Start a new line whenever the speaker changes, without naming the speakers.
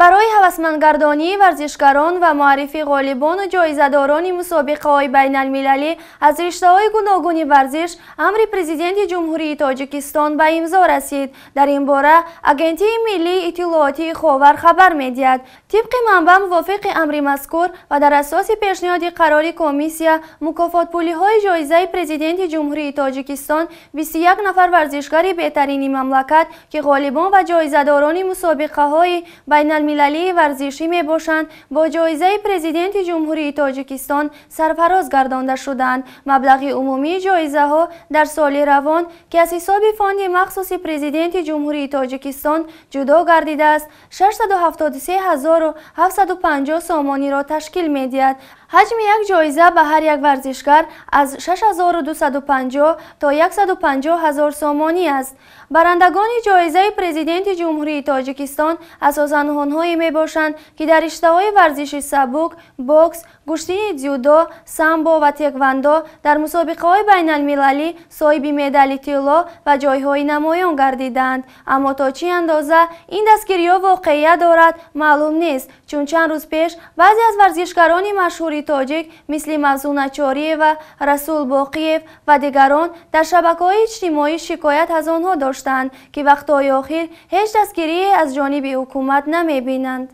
Барои ҳавасмандгардонии варзишгарон ва муаррифии ғолибону ҷоизадорони мусобиқаҳои байналмилалӣ аз риштаҳои гуногуни варзиш амри Президенти Ҷумҳурии Тоҷикистон ба имзо расид. Дар ин бора Агентии миллии иттилоотии Ховар хабар медиҳад. Тибқи манбаъ, мувофиқи амри мазкур ва дар асоси пешниҳоди қарори комиссия, мукофотпулиҳои ҷоизаи Президенти Ҷумҳурии Тоҷикистон 21 нафар варзишгари беҳтарини мамлакат, ки ғолибон ва ҷоизадорони мусобиқаҳои байналмилалии варзишӣ мебошанд, бо ҷоизаи Президенти Ҷумҳурии Тоҷикистон сарфароз гардонда шуданд. Маблағи умумии ҷоизаҳо дар соли равон, ки аз ҳисоби фонди махсуси Президенти Ҷумҳурии Тоҷикистон ҷудо гардидааст, 673 750 сомониро ташкил медиҳад. Ҳаҷми як ҷоиза ба ҳар як варзишгар аз 6250 то 150 ҳазор сомонӣ аст. Барандагони ҷоизаи Президенти Ҷумҳурии Тоҷикистон асосан онҳое мебошанд, ки дар риштаҳои варзиши сабук, бокс, гӯштини дзюдо, самбо ва теквандо дар мусобиқаҳои байналмилалӣ соҳиби медали тилло ва ҷойҳои намоён гардиданд. Аммо то чӣ андоза ин дастгириҳо воқеият дорад, маълум нест, чун чанд рӯз пеш баъзе аз варзишгарони машҳури тоҷик мисли Мавзуна Чориева, Расул Боқиев ва дигарон дар шабакаҳои иҷтимоӣ шикоят аз онҳо доштанд, ки вақтҳои охир ҳеҷ дастгирие аз ҷониби ҳукумат намебинанд.